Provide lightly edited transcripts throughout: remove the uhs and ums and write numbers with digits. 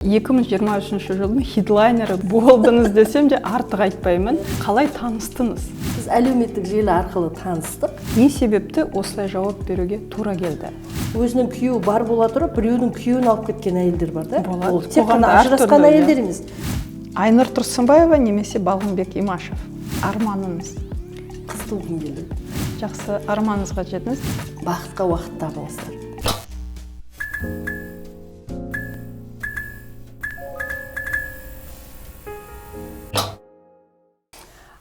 2023 жылдың хедлайнері болдыңыз десем де артық айтпаймын. Қалай таныстыңыз? Біз әлеуметтік желі арқылы таныстық. Не себепті осылай жауап беруге тура келді? Өзінің күйеуі бар бола тұрып, біреудің күйеуін алып кеткен әйелдер бар да? Болады. Ол тек Қоғамда қана ажырасқан әртүрлі, әйелдер иә. емес. Айнұр Тұрсынбаева немесе Балғынбек Имашев. Арманыңыз? Қыз туғым келеді. Жақсы, арманыңызға жетіңіз. Бақытқа уақыт табыңыздар.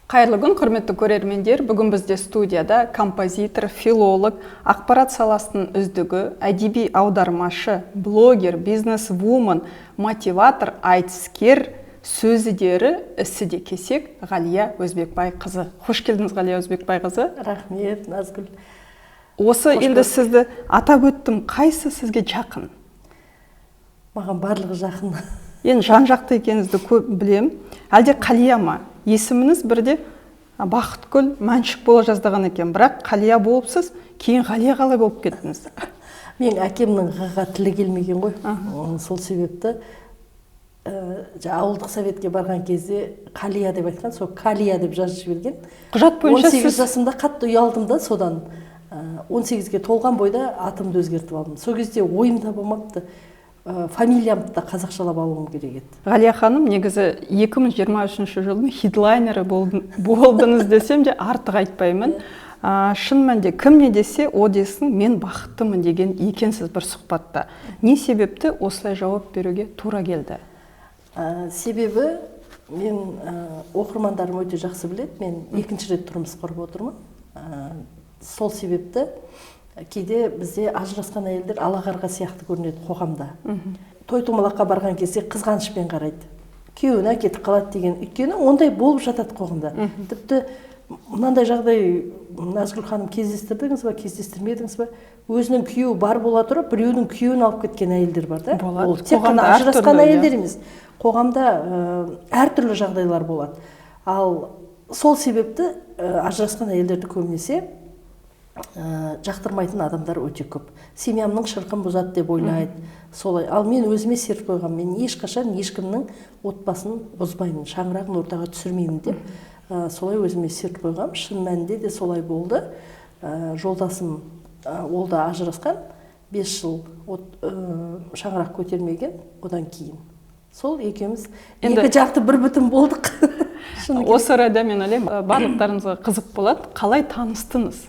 Қайырлы күн, құрметті көрермендер. Бүгін бізде студияда композитор, филолог, ақпарат саласының үздігі, әдеби аудармашы, блогер, бизнес-вумен, мотиватор, айтыскер, сөзі дері, ісі де кесек Ғалия Өзбекбай қызы. Қош келдіңіз, Ғалия Өзбекбай қызы. Рахмет, Назгүл. Осы Қош енді көрдік. Сізді атап өттім, қайсы сізге жақын? Маған барлығы жақын. Енді жан-жақты екеніңізді көп білем. Әлде Қалия ма? Есіміңіз бірде Бақытгүл Мәншүк бола жаздаған екен, бірақ Қалия болыпсыз, кейін Ғалия қалай болып кеттіңіз? Мен әкемнің ғ-ға тілі келмеген ғой. Сол себепті ауылдық советке барған кезде Қалия деп айтқан, сол Калия деп жазып жіберген. Құжат бойынша 18 сіз жасымда қатты ұялдым да содан. 18-ге толған бойда атымды өзгертіп алдым. Сол кезде ойымда болмапты. Фамилиямды да қазақшалап алуым керек еді. Ғалия ханым, негізі 2023 жылдың хедлайнері болдыңыз десем де артық айтпаймын. Шын мәнінде кім не десе, о десін, мен бақыттымын деген екенсіз бір сұхбатта. Не себепті осылай жауап беруге тура келді? Себебі мен оқырмандарым өте жақсы біледі, мен екінші рет тұрмыс құрып отырмын. Сол себепті кейде бізде ажырасқан әйелдер алақарға сияқты көрінеді қоғамда. Той томалаққа барған кезде қызғанышпен қарайды. Күйеуіне кетіп қалады деген, өйткені ондай болып жатады қоғамда. Тіпті мынандай жағдай, Назгүл ханым, кездестірдіңіз ба, кездестірмедіңіз ба? Өзінің күйеуі бар бола тұрып, біреудің күйеуін алып кеткен әйелдер бар да? Болады. Ол тек қана Қоғамда ажырасқан әртүрлі, иә. әйелдер емес. Қоғамда әртүрлі жағдайлар болады. Ал сол себепті ажырасқан әйелдерді көбінесе жақтырмайтын адамдар өте көп. Семьямның шырқын бұзады деп ойлайды. Солай. Ал мен өзіме серт қойғам, мен ешқашан ешкімнің отбасын бұзбаймын, шаңырағын ортаға түсірмеймін деп, солай өзіме серт қойғам. Шын мәнінде де солай болды. Жолдасым, ол да ажырасқан, 5 жыл шаңырақ көтермеген, одан кейін. Сол екеуміз Енді екі жақты бір бүтін болдық. Шыны керек. Осы орайда мен ойлаймын, барлықтарыңызға қызық болады. Қалай таныстыңыз?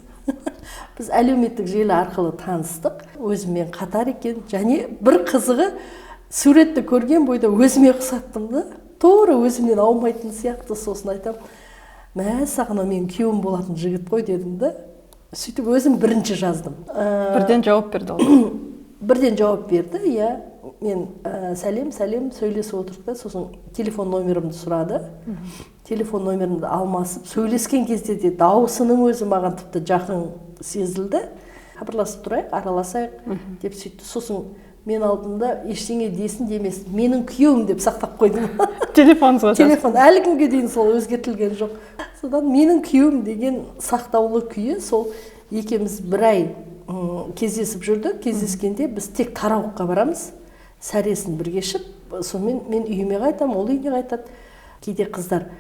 Біз әлеуметтік желі арқылы таныстық. Өзіммен қатар екен. Және бір қызығы, суретті көрген бойда өзіме ұқсаттым да. Тура өзімнен аумайтын сияқты. Сосын айтам, мәссаған, мынау менің күйеуім болатын жігіт қой дедім да. Сөйтіп өзім бірінші жаздым. Бірден жауап берді ол. Бірден жауап берді, иә. Мен сәлем, сәлем сөйлесіп отырдық та, сосын телефон номерімді сұрады. Телефон номерімді алмасып, сөйлескен кезде де дауысының өзі маған тіпті жақын сезілді. Хабарласып тұрайық, араласайық деп сөйтті. Сосын мен алдында ештеңе десін демесін, менің күйеуім деп сақтап қойдым. Телефоныңызға жазып. Телефон әлі күнге дейін сол өзгертілген жоқ. Содан менің күйеуім деген сақтаулы күйі, сол екеуміз бір ай кездесіп жүрдік. Кездескенде біз тек тарауыққа барамыз, сәресін бірге ішіп, сонымен мен үйіме қайтамын, ол үйіне қайтады. Кейде қыздар,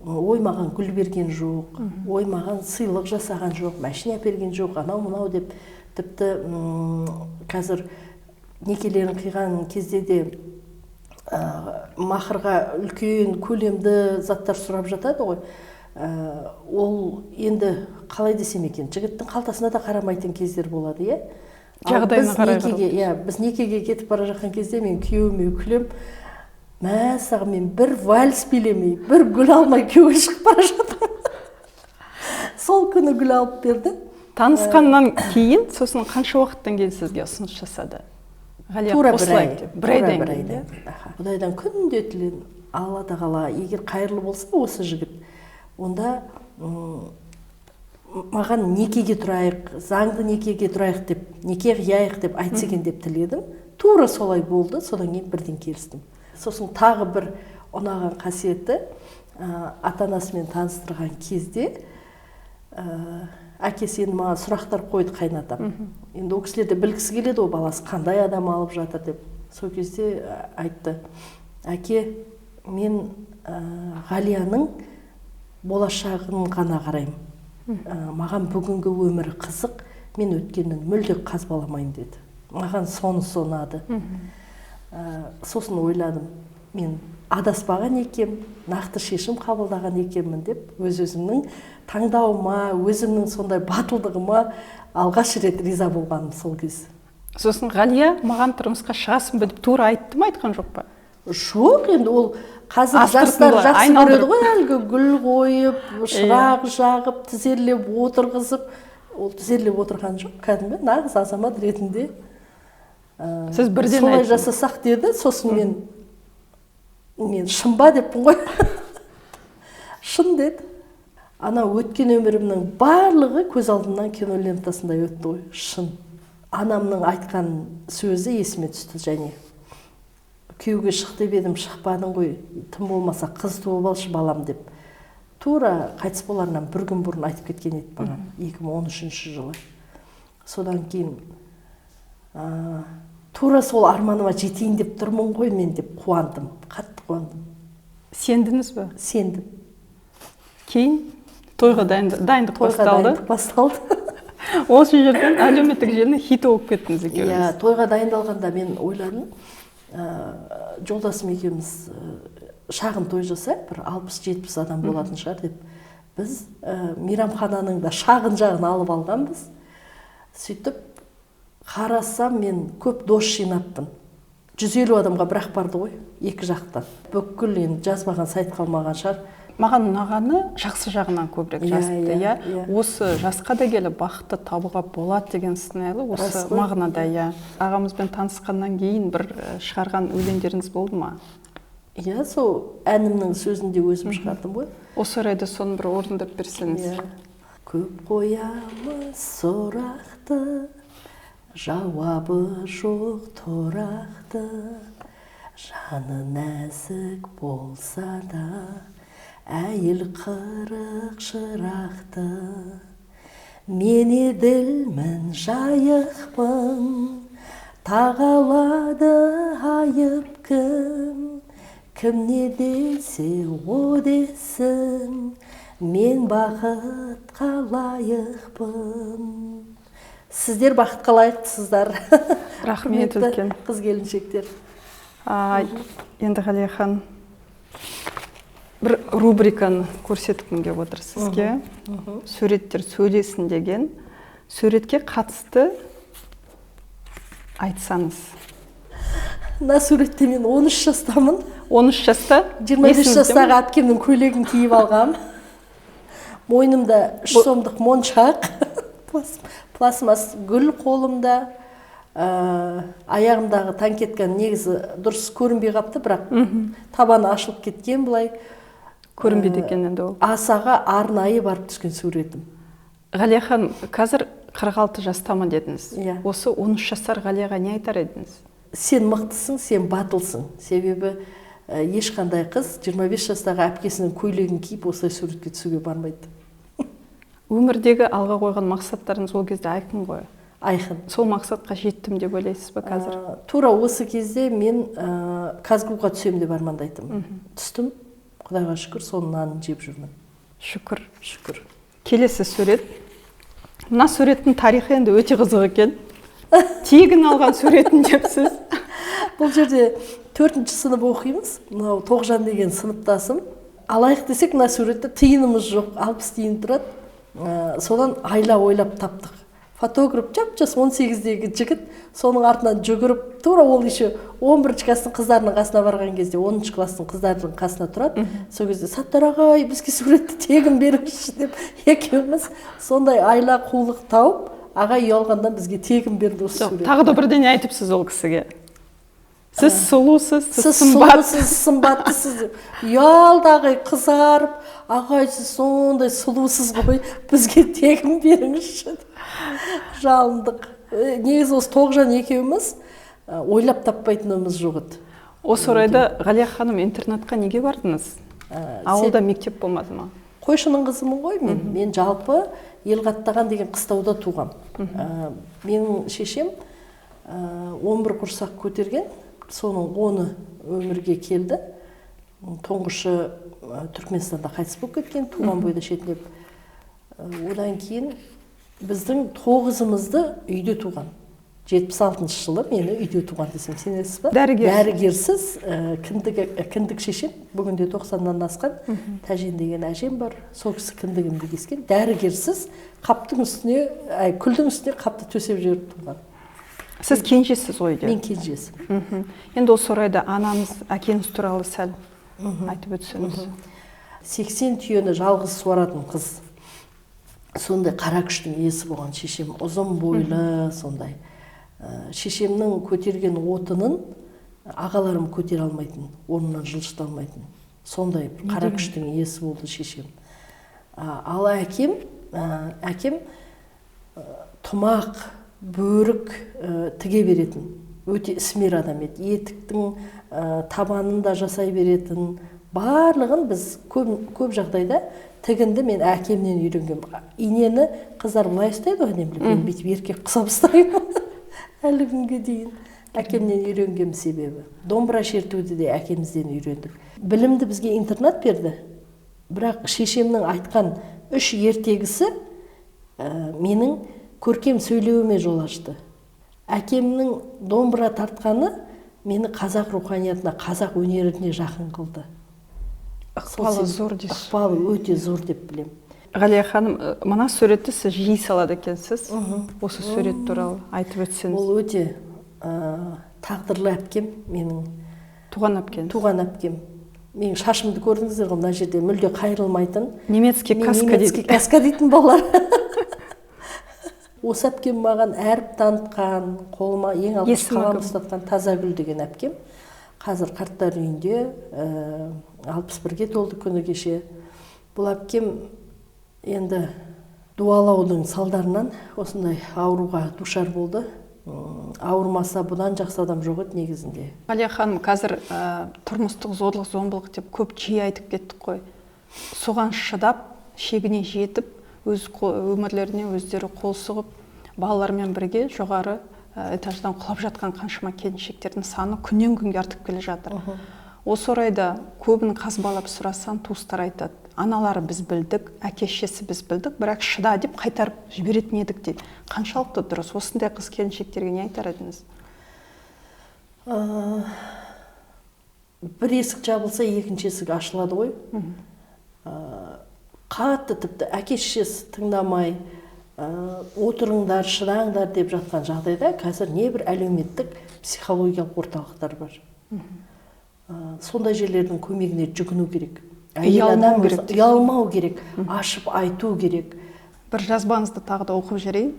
ой маған гүл берген жоқ, ой маған сыйлық жасаған жоқ, машина әперген жоқ, анау мынау деп. Тіпті қазір некелерін қиған кезде де махрға үлкен көлемді заттар сұрап жатады ғой. Ол енді қалай десем екен, жігіттің қалтасына да қарамайтын кездер болады, иә? Ал Жағдайына қарай қарау. біз некеге кетіп бара жатқан кезде мен күйеуіме күлем, мәссаған, мен бір вальс билемей, бір гүл алмай күйеуге шығып бара жатырмын. Сол күні гүл алып берді. Танысқаннан кейін, сосын қанша уақыттан кейін сізге ұсыныс жасады? Ғалия, Тура бір қосылайық ай. деп. Бір Тура айдан бір кейін, айдан. иә? Аха. Құдайдан күнде тіледім, Алла тағала, егер қайырлы болса осы жігіт, онда маған некеге тұрайық, заңды некеге тұрайық деп, неке қияйық деп айтса екен деп тіледім. Тура солай болды, содан кейін бірден келістім. Сосын тағы бір ұнаған қасиеті, ата-анасымен таныстырған кезде, әкесі енді маған сұрақтар қойды қайнатам. Енді ол кісілер де білгісі келеді ғой, баласы қандай адам алып жатыр деп. Сол кезде айтты: әке, мен Ғалияның болашағын ғана қараймын. Маған бүгінгі өмірі қызық, мен өткенін мүлде қазбаламаймын деді. Маған сонысы ұнады. Сосын ойладым, мен адаспаған екем, нақты шешім қабылдаған екенмін деп, өз өзімнің таңдауыма, өзімнің сондай батылдығыма алғаш рет риза болғаным сол кез. Сосын Ғалия маған тұрмысқа шығасың ба деп тура айтты ма, айтқан жоқ па? Жоқ, енді ол қазір жастар жақсы көреді ғой, әлгі гүл қойып, шырақ жағып, тізерлеп отырғызып. Ол тізерлеп отырған жоқ, кәдімгі нағыз азамат ретінде. Сіз бірден солай жасасақ деді. Сосын мен шын ба деппін ғой. Шын деді. Ана өткен өмірімнің барлығы көз алдымнан кино лентасындай өтті ғой, шын. Анамның айтқан сөзі есіме түсті және. Күйеуге шық деп едім, шықпадың ғой, тым болмаса қыз туып алшы балам деп. Тура қайтыс боларынан бір күн бұрын айтып кеткен еді маған, 2013 жылы. Содан кейін тура сол арманыма жетейін деп тұрмын ғой мен деп қуандым, қатты қуандым. Сендіңіз бе? Сендім. Кейін тойға дайындық басталды. Тойға дайындық басталды. Осы жерден әлеуметтік желінің хиті болып кеттіңіз екеуіңіз. Иә, тойға дайындалғанда мен ойладым, жолдасым екеуміз шағын той жасайық, бір 60-70 адам болатын шығар деп. Біз мейрамхананың да шағын жағын алып алғанбыз. Сөйтіп қарасам, мен көп дос жинаппын. 150 адамға бірақ барды ғой, екі жақтан. Бүкіл енді жазбаған сайт қалмаған шығар. Маған ұнағаны жақсы жағынан көбірек жазыпты, иә. Осы жасқа да келіп бақытты табуға болады деген сыңайлы осы мағынада, иә. Ағамызбен танысқаннан кейін бір шығарған өлеңдеріңіз болды ма? Иә, сол әнімнің сөзін де өзім шығардым ғой. Осы орайда соны бір орындап берсеңіз. Көп қоямыз сұрақты, жауабы жоқ тұрақты, жаны нәзік болса да, әйел қырық шырақты. Мен еділмін, жайықпын, тағалады айып кім, кім не десе о десін, мен бақытқа лайықпын. Сіздер бақытқа лайықтысыздар. Рахмет үлкен. Қыз келіншектер. Енді Ғалия ханым, бір рубриканы көрсеткім келіп отыр сізге. Суреттер сөйлесін деген. Суретке қатысты айтсаңыз. Мына суретте мен 13 жастамын. 13 жаста? 25 жастағы әпкемнің көйлегін киіп алғам. Мойнымда 3 сомдық моншақ, пластмасс гүл қолымда, аяғымдағы танкетканың негізі дұрыс көрінбей қапты, бірақ табаны ашылып кеткен былай. Көрінбейді екен енді ол. Асаға арнайы барып түскен суретім. Ғалия ханым, қазір 46 жастамын дедіңіз. Осы 13 жасар Ғалияға не айтар едіңіз? Сен мықтысың, сен батылсың. Себебі ешқандай қыз 25 жастағы әпкесінің көйлегін киіп осылай суретке түсуге бармайды. Өмірдегі алға қойған мақсаттарыңыз ол кезде айқын ғой. Айқын. Сол мақсатқа жеттім деп ойлайсыз ба қазір? Тура осы кезде мен КазГУ-ға түсемін деп армандайтынмын. Түстім, Құдайға шүкір, соның нанын жеп жүрмін. Шүкір. Шүкір. Келесі сурет. Мына суреттің тарихы енді өте қызық екен. Тегін алған суретін депсіз. Бұл жерде 4-ші сынып оқимыз. Мынау Тоғжан деген сыныптасым. Алайық десек, мына суретте тиынымыз жоқ, 60 тиын тұрады. Содан айла ойлап таптық. Фотограф жап-жас 18-дегі жігіт, соның артынан жүгіріп, тура ол еще 11-ші класстың қыздарының қасына барған кезде, 10-шы класстың қыздарының қасына тұрады. Сол кезде Саттар ағай, бізге суретті тегін беріңізші деп екеуміз сондай айла қулық тауып, ағай ұялғаннан бізге тегін берді осы суретті. Тағы да бірдеңе айтыпсыз ол кісіге. Сіз сұлусыз, сіз сымбаттысыз, сымбаттысыз деп. Ұялды ағай, қызарып, ағай сіз сондай сұлусыз ғой, бізге тегін беріңізші. Жалындық. Негізі осы Тоғжан екеуміз ойлап таппайтынымыз жоқ еді. Осы орайда Ғалия ханым, интернатқа неге бардыңыз? Ауылда мектеп болмады ма? Қойшының қызымын ғой мен. Мен жалпы Елқаттаған деген қыстауда туғам. Менің шешем 11 құрсақ көтерген, Соның 10-ы өмірге келді. Тұңғышы Түркменстанда қайтыс болып кеткен, туған бойда шетінеп. Одан кейін біздің 9-ымызды үйде туған. 76 жылы мені үйде туған десем сенесіз ба? Дәрігерсіз, кіндік шешем, бүгінде 90-нан асқан, Тәжен деген әжем бар, сол кісі кіндігімді кескен. Дәрігерсіз қаптың үстіне, күлдің үстіне қапты төсеп жіберіп туған. Сіз кенжесіз ғой үйде? Мен кенжесім. Енді осы орайда анаңыз, әкеңіз туралы сәл айтып өтсеңіз. 80 түйені жалғыз суаратын қыз. Сондай қара күштің иесі болған шешем, ұзын бойлы, сондай. Шешемнің көтерген отынын ағаларым көтере алмайтын, орнынан жылжыта алмайтын. Сондай қара күштің иесі болды шешем. Ал әкем тұмақ, бөрік тіге беретін, өте ісмер адам еді. Етіктің табанын да жасай беретін. Барлығын біз көп жағдайда тігінді мен әкемнен үйренгенмін. Инені қыздар былай ұстайды ғой, әдемілеп, мен бүйтіп еркек құсап ұстаймын. Әлі күнге дейін әкемнен үйренгенім себебі. Домбыра шертуді де әкемізден үйрендік. Білімді бізге интернат берді, бірақ шешемнің айтқан 3 ертегісі менің көркем сөйлеуіме жол ашты. Әкемнің домбыра тартқаны мені қазақ руханиятына, қазақ өнеріне жақын қылды. Ықпалы зор дейсіз. Ықпалы өте зор деп білемін. Ғалия ханым, мына суретті сіз жиі салады екенсіз. Осы сурет туралы айтып өтсеңіз. Ол өте тағдырлы әпкем менің. Туған әпкем. Туған әпкем. Менің шашымды көрдіңіздер ғой, мына жерде мүлде қайырылмайтын. Немецкий каска дейді. Немецкий каска дейтін балалар. Осы әпкем маған әріп танытқан, қолыма ең алғаш қалам ұстатқан Тазагүл деген әпкем. Қазір қарттар үйінде 61-ге толды күні кеше. Бұл әпкем енді дуалаудың салдарынан осындай ауруға душар болды. Ауырмаса бұдан жақсы адам жоқ еді негізінде. Ғалия ханым, қазір тұрмыстық зорлық, зомбылық деп көп жиі айтып кеттік қой. Соған шыдап, шегіне жетіп, өз өмірлеріне өздері қол сұғып, балалармен бірге жоғары этаждан құлап жатқан қаншама келіншектердің саны күннен күнге артып келе жатыр. Осы орайда көбін қазбалап сұрасаң, туыстар айтады: аналары біз білдік, әке шешесі біз білдік, бірақ шыда деп қайтарып жіберетін едік дейді. Қаншалықты дұрыс? Осындай қыз келіншектерге не айтар едіңіз? Бір есік жабылса, екінші есік ашылады ғой. Қатты тіпті әке шешесі тыңдамай, отырыңдар, шыдаңдар деп жатқан жағдайда қазір небір әлеуметтік психологиялық орталықтар бар. Сондай жерлердің көмегіне жүгіну керек. Ұялмау керек, ашып айту керек. Бір жазбаңызды тағы да оқып жіберейін.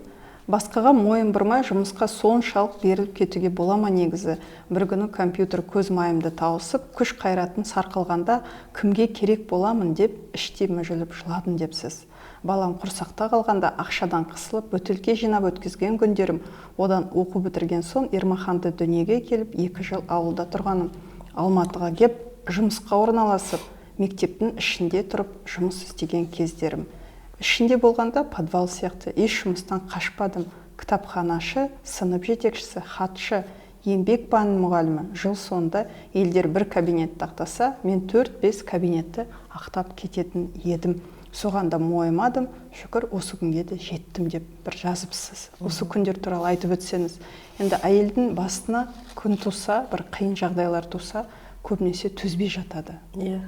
Басқаға мойын бұрмай жұмысқа соншалық беріліп кетуге бола ма негізі? Бір күні компьютер көз майымды тауысып, күш қайратын сарқылғанда кімге керек боламын деп іштей мүжіліп жыладым депсіз. Балам құрсақта қалғанда ақшадан қысылып, бөтелке жинап өткізген күндерім, одан оқу бітірген соң Ермаханды дүниеге келіп 2 жыл ауылда тұрғаным. Алматыға кеп, жұмысқа орналасып, мектептің ішінде тұрып жұмыс істеген кездерім. Ішінде болғанда подвал сияқты еш жұмыстан қашпадым. Кітапханашы, сынып жетекшісі, хатшы, еңбек пәнінің мұғалімі. Жыл соңында елдер бір кабинетті ақтаса, мен 4-5 кабинетті ақтап кететін едім. Соған да мойымадым, шүкір осы күнге де жеттім деп бір жазыпсыз. Осы күндер туралы айтып өтсеңіз. Енді әйелдің басына күн туса, бір қиын жағдайлар туса, көбінесе төзбей жатады. Иә.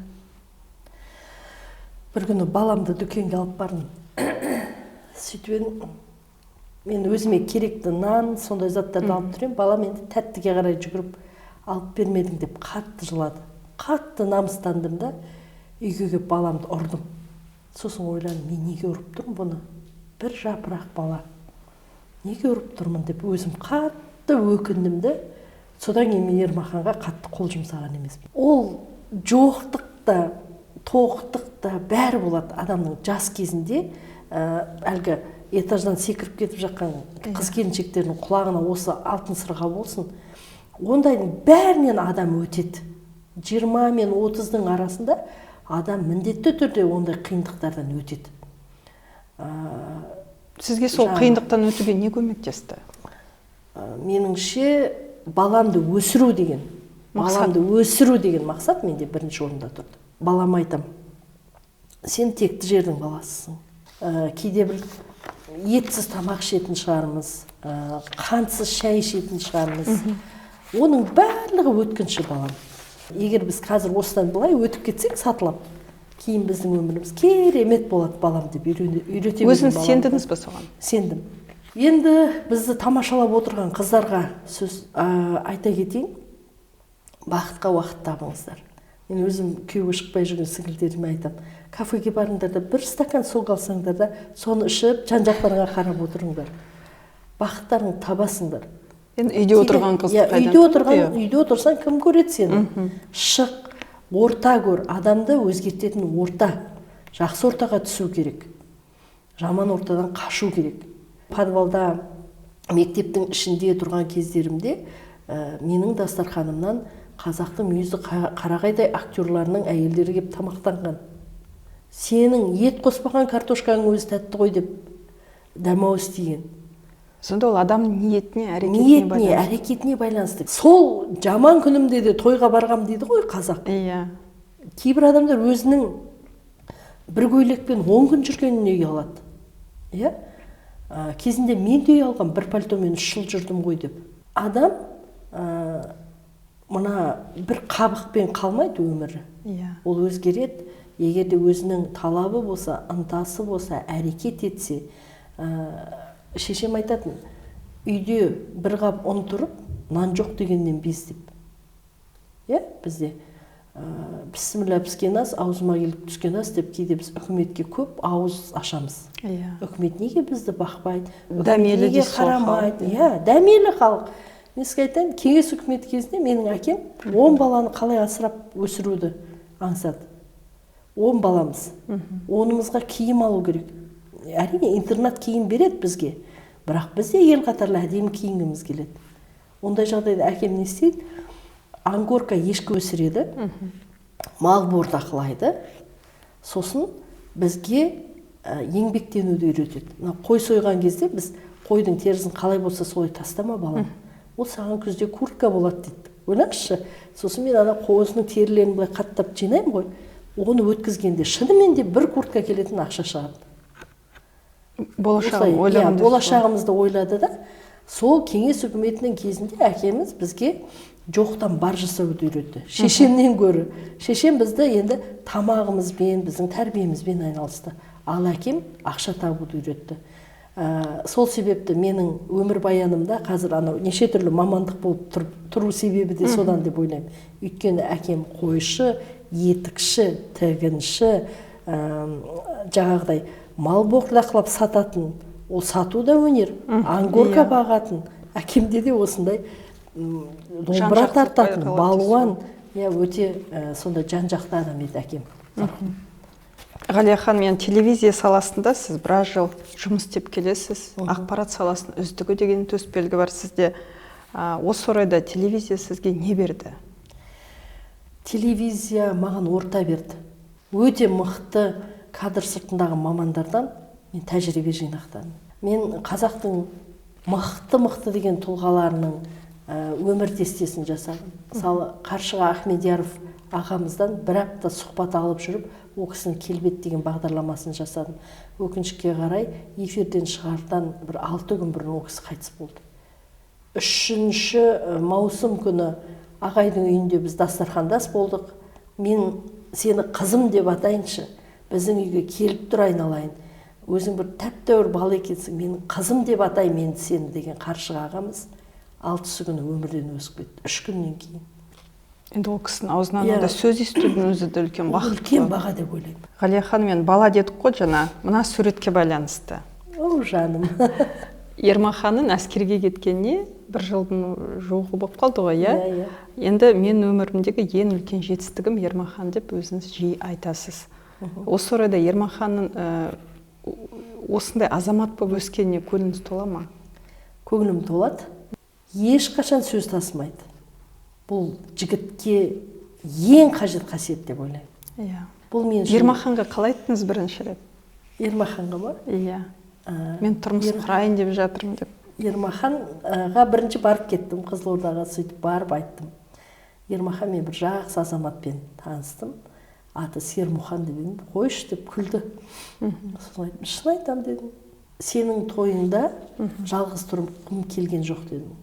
Бір күні баламды дүкенге алып бардым. Сөйтіп мен өзіме керекті нан, сондай заттарды алып тұр едім. Балам енді тәттіге қарай жүгіріп, алып бермедің деп қатты жылады. Қатты намыстандым да, үйге келіп баламды ұрдым. Сосын ойландым, мен неге ұрып тұрмын бұны? Бір жапырақ бала. Неге ұрып тұрмын деп өзім қатты өкіндім де. Содан кейін мен Ермаханға қатты қол жұмсаған емеспін. Ол жоқтық та, тоқтық та бәрі болады адамның жас кезінде. Әлгі этаждан секіріп кетіп жатқан қыз келіншектердің құлағына осы алтын сырға болсын. Ондайдың бәрінен адам өтеді. 20 мен 30-дың арасында адам міндетті түрде ондай қиындықтардан өтеді. Сізге сол қиындықтан өтуге не көмектесті? Меніңше, баламды өсіру деген баламды өсіру деген мақсат менде бірінші орында тұрды. Балама айтам, сен текті жердің баласысың. Кейде бір етсіз тамақ ішетін шығармыз, қантсыз шай ішетін шығармыз. Оның барлығы өткінші, балам. Егер біз қазір осыдан былай өтіп кетсек сатылап, кейін біздің өміріміз керемет болады, балам деп үйрете. Өзіңіз сендіңіз бе соған? Сендім. Енді бізді тамашалап отырған қыздарға сөз айта кетейін. Бақытқа уақыт табыңыздар. Мен өзім күйеуге шықпай жүрген сіңілдеріме айтамын: кафеге барыңдар да, бір стакан сок алсаңдар да, соны ішіп, жан жақтарыңа қарап отырыңдар, бақыттарыңды табасыңдар. Енді үйде отырған қыз қайдан? Үйде отырған, үйде отырсаң, кім көреді сені? Шық, орта көр. Адамды өзгертетін орта. Жақсы ортаға түсу керек, жаман ортадан қашу керек. Подвалда, мектептің ішінде тұрған кездерімде менің дастарханымнан қазақтың мүйізі қарағайдай актерларының әйелдері келіп тамақтанған. Сенің ет қоспаған картошкаң өзі тәтті ғой деп дәмауыз тиген. Сонда ол адамның ниетіне, әрекетіне. Ниетіне, әрекетіне байланысты. Сол жаман күнімде де тойға барғам дейді ғой қазақ. Иә. Кейбір адамдар өзінің бір көйлекпен 10 күн жүргеніне ұялады, иә. Кезінде мен де ұялғам, бір пальтомен 3 жыл жүрдім ғой деп. Адам мына бір қабықпен қалмайды өмірі. Ол өзгереді, егер де өзінің талабы болса, ынтасы болса, әрекет етсе. Шешем айтатын: үйде бір қап ұн тұрып, нан жоқ дегеннен без деп. Иә, бізде бісміллә, піскен ас аузыма келіп түскен ас деп, кейде біз үкіметке көп ауыз ашамыз. Үкімет неге бізді бақпайды, дәмелі неге қарамайды? Иә, дәмелі халық. Мен сізге айтайын, кеңес үкіметі кезінде менің әкем 10 баланы қалай асырап өсіруді аңсады. 10 баламыз, онымызға киім алу керек. Әрине, интернат киім береді бізге, бірақ біз де ел қатарлы әдемі киінгіміз келеді. Ондай жағдайда әкем не істейді? Ангорка ешкі өсіреді, мал бордақылайды. Сосын бізге еңбектенуді үйретеді. Мына қой сойған кезде біз қойдың терісін қалай болса солай тастама, балам, ол саған күзде куртка болады дейді. Ойлаңызшы, сосын мен ана қозының терілерін былай қаттап жинаймын ғой, оны өткізгенде шынымен де бір куртка келетін ақша шығады. Болашағын иә, ойлаған. Болашағымызды ойлады да. Сол кеңес үкіметінің кезінде әкеміз бізге жоқтан бар жасауды үйретті. Шешемнен гөрі шешем бізді енді тамағымызбен, біздің тәрбиемізбен айналысты, ал әкем ақша табуды үйретті. Сол себепті менің өмірбаянымда қазір анау неше түрлі мамандық болып тұру себебі де содан деп ойлаймын. Өйткені әкем қойшы, етікші, тігінші, жаңағыдай мал бордақылап сататын, ол сату да өнер, ангорка бағатын, әкемде де осындай домбыра Жан-жақты тартатын, байқалады. Балуан, иә, өте сондай жан жақты адам еді әкем. Ғалия ханым, енді телевизия саласында сіз біраз жыл жұмыс істеп келесіз. Ақпарат саласының үздігі деген төсбелгі бар сізде. Осы орайда телевизия сізге не берді? Телевизия маған орта берді. Өте мықты кадр сыртындағы мамандардан мен тәжірибе жинақтадым. Мен қазақтың мықты мықты деген тұлғаларының өмір дестесін жасадым. Мысалы, Қаршыға Ахмедияров ағамыздан бір апта сұхбат алып жүріп, ол кісінің «Келбет» деген бағдарламасын жасадым. Өкінішке қарай, эфирден шығардан бір 6 күн бұрын ол кісі қайтыс болды. 3 маусым күні ағайдың үйінде біз дастархандас болдық. Мен сені қызым деп атайыншы, біздің үйге келіп тұр, айналайын, өзің бір тәп тәуір бала екенсің, менің қызым деп атаймын енді сені деген Қаршыға ағамыз 6-сы күні өмірден озып кетті, 3 күннен кейін. Енді ол кісінің аузынан ондай сөз естудің өзі де үлкен Ол бақыт үлкен қой. баға деп ойлаймын. Ғалия ханым, енді бала дедік қой жаңа, мына суретке байланысты. Оу, жаным. Ермаханның әскерге кеткеніне бір жылдың жуығы болып қалды ғой, иә? Иә. Енді мен өмірімдегі ең үлкен жетістігім Ермахан деп өзіңіз жиі айтасыз. Осы орайда Ермаханның осындай азамат болып өскеніне көңіліңіз тола ма? Көңілім толады. Ешқашан сөз тасымайды. Бұл жігітке ең қажет қасиет деп ойлаймын. Бұл мен үшін. Ермаханға қалай айттыңыз бірінші рет? Ермаханға ма? Иә. Мен тұрмыс құрайын деп жатырмын деп. Ермаханға бірінші барып кеттім, Қызылордаға, сөйтіп барып айттым. Ермахан, мен бір жақсы азаматпен таныстым, аты Сермұхан деп едім, қойшы деп күлді. Сосын айттым, шын айтамын дедім, сенің тойыңда жалғыз тұрғым келген жоқ дедім.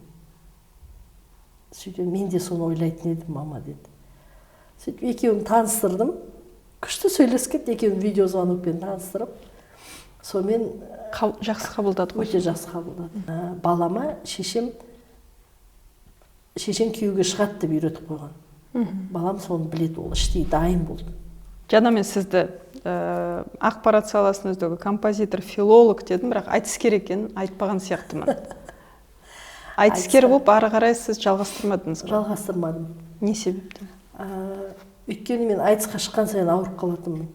Сөйтіп мен де соны ойлайтын едім, мама деді. Сөйтіп екеуін таныстырдым, күшті сөйлесіп кетті, екеуін видеозвонокпен таныстырып, сонымен жақсы қабылдады ғой. Өте жақсы қабылдады. Балама шешем күйеуге шығады деп үйретіп қойған. Балам соны біледі, ол іштей дайын болды. Жаңа мен сізді ақпарат саласының үздігі, композитор, филолог дедім, бірақ айтыскер екенін айтпаған сияқтымын. Айтыскер болып ары қарай сіз жалғастырмадыңыз ғой? Жалғастырмадым. Не себептен? Өйткені мен айтысқа шыққан сайын ауырып қалатынмын.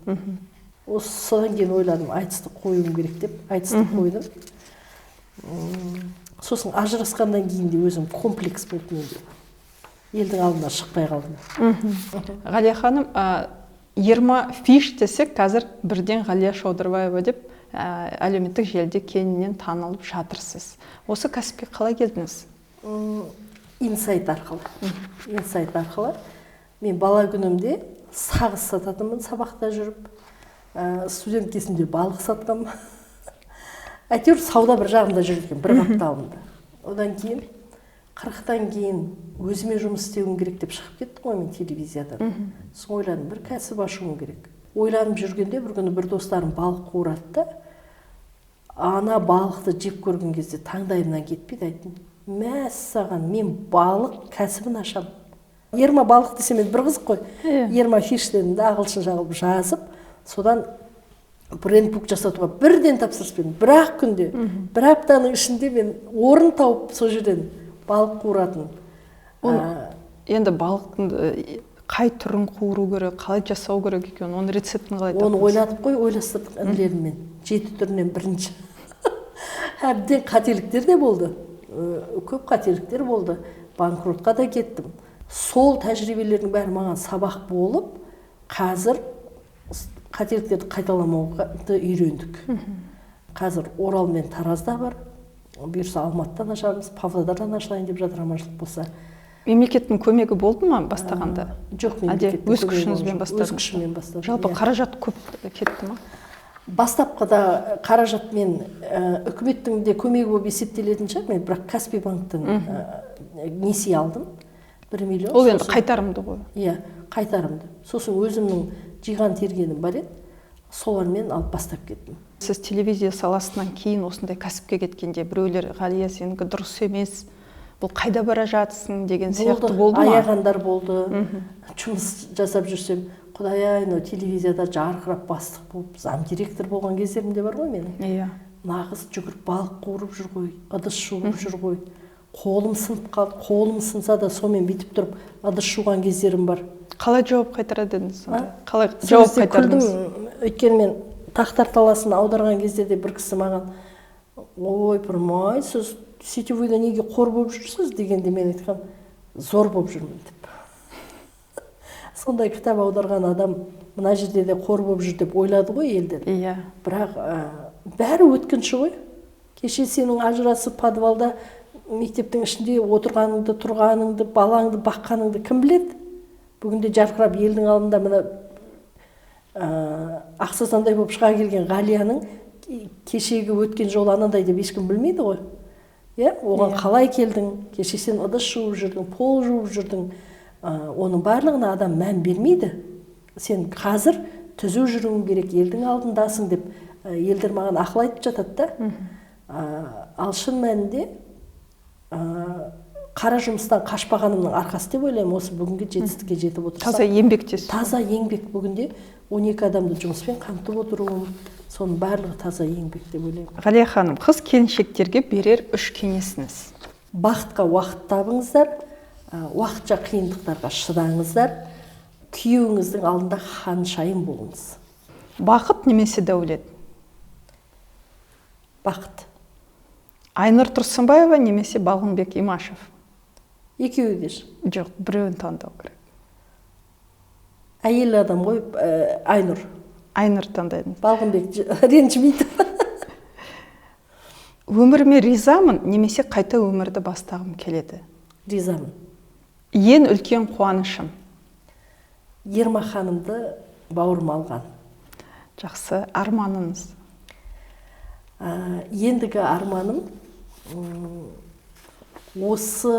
Осы содан кейін ойладым, айтысты қоюым керек деп, айтысты қойдым. Сосын ажырасқаннан кейін де өзім комплекс болды менде. Елдің алдына шықпай қалдым. Ғалия ханым, Ерма Фиш десек, қазір бірден Ғалия Шаудырбаева деп әлеуметтік желіде кеңінен танылып жатырсыз. Осы кәсіпке қалай келдіңіз? Инсайт арқылы. Инсайт арқылы. Мен бала күнімде сағыз сататынмын сабақта жүріп. Студент кезімде балық сатқанмын. Әйтеуір сауда бір жағында жүрген, бір қапталымда. Одан кейін 40-тан кейін өзіме жұмыс істеуім керек деп шығып кеттім ғой мен телевизиядан. Сосын ойладым, бір кәсіп ашуым керек. Ойланып жүргенде бір күні бір достарым балық қуырады да, ана балықты жеп көрген кезде таңдайымнан кетпейді, айттым, мәссаған, мен балық кәсібін ашамын. Ерма балық десем енді бір қызық қой. Ерма Фиш дедім де, ағылшынша қылып жазып, содан брендбук жасатуға бірден тапсырыс бердім. Бір-ақ күнде, бір аптаның ішінде мен орын тауып сол жерден балық қуыратын. Енді балықтың қай түрін қуыру керек, қалай жасау керек екен, оның рецептін қалай таптыңыз? Оны ойладық қой, ойластырдық інілеріммен. 7 түрінен бірінші. Әбден қателіктер де болды. Көп қателіктер болды. Банкротқа да кеттім. Сол тәжірибелердің бәрі маған сабақ болып, қазір қателіктерді қайталамауды үйрендік. Қазір Орал мен Таразда бар. Бұйырса Алматыдан ашамыз, Павлодардан ашылайын деп жатыр, аманшылық болса. Мемлекеттің көмегі болды ма бастағанда? Жоқ, мемлекеттің өз күшіңізбен бастадыңыз? Өз күшіммен бастадым. Жалпы қаражат көп кетті ма? Бастапқыда қаражатмен үкіметтің де көмегі болып есептелетін шығар, мен бірақ Каспий банктен несие алдым. 1 миллион. Ол енді қайтарымды ғой. Иә, қайтарымды. Сосын өзімнің жиған тергенім бар еді, солармен алып бастап кеттім. Сіз телевизия саласынан кейін осындай кәсіпке кеткенде біреулер Ғалия сенікі дұрыс емес, бұл қайда бара жатсың деген сияқты болды ма? Аяғандар болды. Жұмыс жасап жүрсем, құдай-ай, мынау телевизияда жарқырап бастық болып, замдиректор болған кездерім де бар ғой менің. Иә. Нағыз жүгіріп балық қуырып жүр ғой, ыдыс жуып жүр ғой. Қолым сынып қалды, қолым сынса да сонымен бүйтіп тұрып ыдыс жуған кездерім бар. Қалай жауап қайтарады едіңіз сонда? Қалай жауап қайтардыңыз? Өйткені мен Тақтар таласын аударған кезде де бір кісі маған, ой, пырмай, сіз сетевойда неге қор болып жүрсіз дегенде мен айтқам, зор болып жүрмін деп. Сондай кітап аударған адам мына жерде де қор болып жүр деп ойлады ғой елдер. Иә. Бірақ бәрі өткінші ғой. Кеше сенің ажырасып подвалда мектептің ішінде отырғаныңды, тұрғаныңды, балаңды баққаныңды кім біледі? Бүгінде жарқырап елдің алдында мына ақсазандай болып шыға келген Ғалияның кешегі өткен жолы анандай деп ешкім білмейді ғой. Иә, оған қалай келдің? Кеше сен ыдыс жуып жүрдің, пол жуып жүрдің. Оның барлығына адам мән бермейді. Сен қазір түзу жүруің керек, елдің алдындасың деп елдер маған ақыл айтып жатады да. Ал шын мәнінде қара жұмыстан қашпағанымның арқасы деп ойлаймын, осы бүгінгі жетістікке жетіп отырсам. Таза еңбектесіз. Таза еңбек. Бүгінде 12 адамды жұмыспен қамтып отыруым, соның барлығы таза еңбек деп ойлаймын. Ғалия ханым, қыз келіншектерге берер 3 кеңесіңіз. Бақытқа уақыт табыңыздар, уақытша қиындықтарға шыдаңыздар, күйеуіңіздің алдында ханшайым болыңыз. Бақыт немесе дәулет? Бақыт. Айнұр Тұрсынбаева немесе Балғынбек Имашев? Екеуі де. Жоқ, біреуін таңдау керек. Әйел адам ғой, Айнұр. Айнұр таңдадыңыз. Балғынбек ренжімейді. Өміріме ризамын немесе қайта өмірді бастағым келеді? Ризамын. Ең үлкен қуанышым? Ермаханымды бауырыма алған. Жақсы. Арманыңыз? Ендігі арманым осы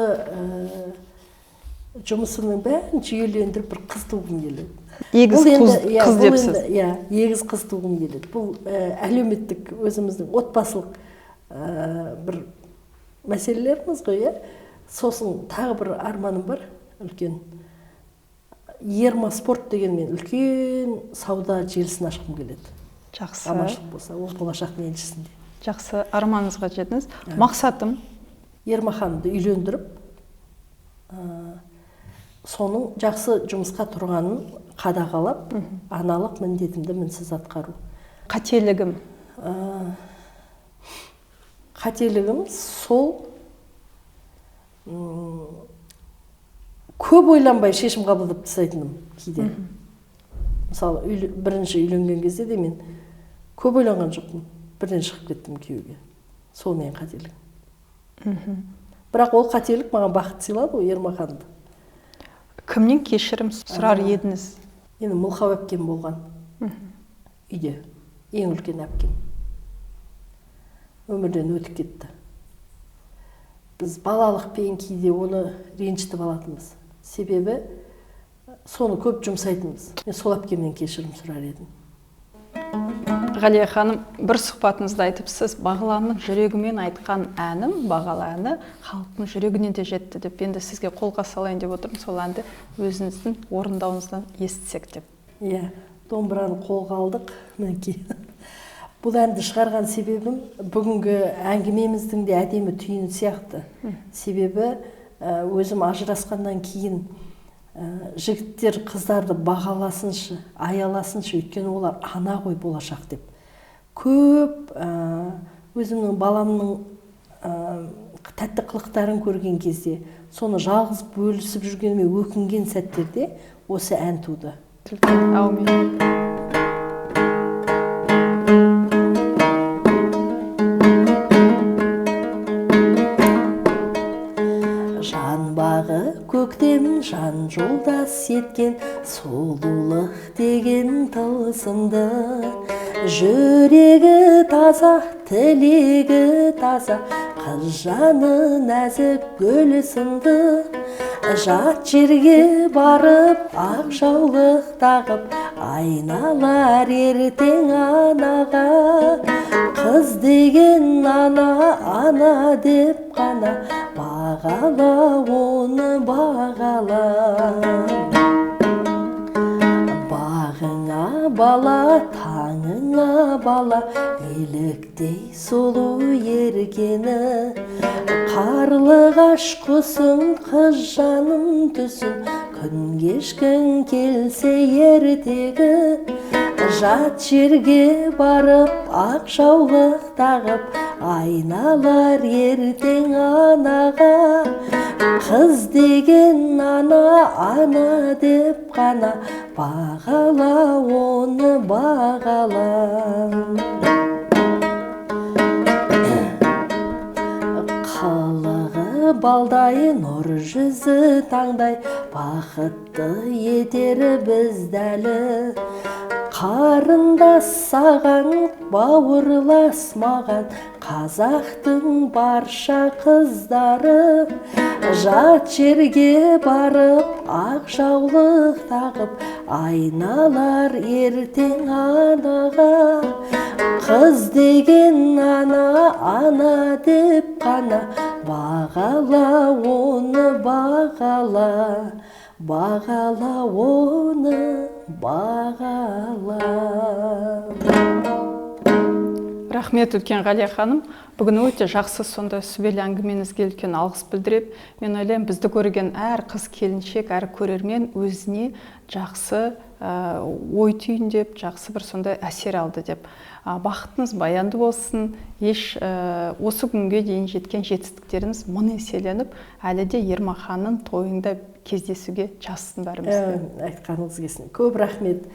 жұмысымның бәрін жүйелендіріп бір қыз туғым келеді. Егіз қыз депсіз. Иә, егіз қыз туғым келеді. Бұл әлеуметтік өзіміздің отбасылық бір мәселелеріміз ғой, иә. Сосын тағы бір арманым бар үлкен. Ерма спорт деген мен үлкен сауда желісін ашқым келеді. Жақсы. Аманшылық болса, ол болашақтың еншісінде. Жақсы, арманыңызға жеттіңіз. Мақсатым? Ермаханымды үйлендіріп, соның жақсы жұмысқа тұрғанын қадағалап, аналық міндетімді мінсіз атқару. Қателігім? Қателігім сол көп ойланбай шешім қабылдап тастайтыным кейде. Мысалы, бірінші үйленген кезде де мен көп ойланған жоқпын, бірден шығып кеттім күйеуге. Сол менің қателігім. Бірақ ол қателік маған бақыт сыйлады ғой, Ермаханды. Кімнен кешірім сұрар едіңіз? Менің Мылқау әпкем болған үйде, ең үлкен әпкем. Өмірден өтіп кетті. Біз балалықпен кейде оны ренжітіп алатынбыз. Себебі соны көп жұмсайтынбыз. Мен сол әпкемнен кешірім сұрар едім. Ғалия ханым, бір сұхбатыңызда айтыпсыз, Бағланның жүрегімен айтқан әнім, Бағала әні халықтың жүрегіне де жетті деп. Енді сізге қолға салайын деп отырмын, сол әнді өзіңіздің орындауыңыздан естісек деп. Иә, домбыраны қолға алдық, мінекей. Бұл әнді шығарған себебім бүгінгі әңгімеміздің де әдемі түйіні сияқты. Себебі өзім ажырасқаннан кейін жігіттер қыздарды бағаласыншы, аяласыншы, өйткені олар ана ғой болашақ деп. Көп өзімнің баламның тәтті қылықтарын көрген кезде, соны жалғыз бөлісіп жүргеніме өкінген сәттерде осы ән туды. Әумин. Көктем жан жолдас еткен сұлулық деген тылсымды, жүрегі таза, тілегі таза, қыз жаны нәзік гүл сынды. Жат жерге барып ақ жаулық тағып, айналар ертең анаға. Қыз деген ана, ана деп қана, бағала оны бағала. Бағыңа бала, таңыңа бала, еліктей сұлу еркені. Қарлығаш құсың, қыз жаным түсін, күн кешкің келсе ертегі. Жат жерге барып ақ жаулық тағып, айналар ертең анаға. Қыз деген ана, ана деп қана, бағала оны бағала. Қылығы балдай, нұр жүзі таңдай, бақытты етер бізді әлі. Қарындас саған, бауырлас маған, қазақтың барша қыздары. Жат жерге барып ақ жаулық тағып, айналар ертең анаға. Қыз деген ана, ана деп қана, бағала оны бағала. Бағала оны бағала. Рахмет үлкен, Ғалия ханым. Бүгін өте жақсы сондай сүбелі әңгімеңізге үлкен алғыс білдіріп, мен ойлаймын, бізді көрген әр қыз келіншек, әр көрермен өзіне жақсы ой түйіндеп, жақсы бір сондай әсер алды деп. Бақытыңыз баянды болсын. Еш осы күнге дейін жеткен жетістіктеріңіз мың еселеніп, әлі де Ермаханның тойында кездесуге жазсын бәрімізге. Айтқаныңыз келсін. Көп рахмет.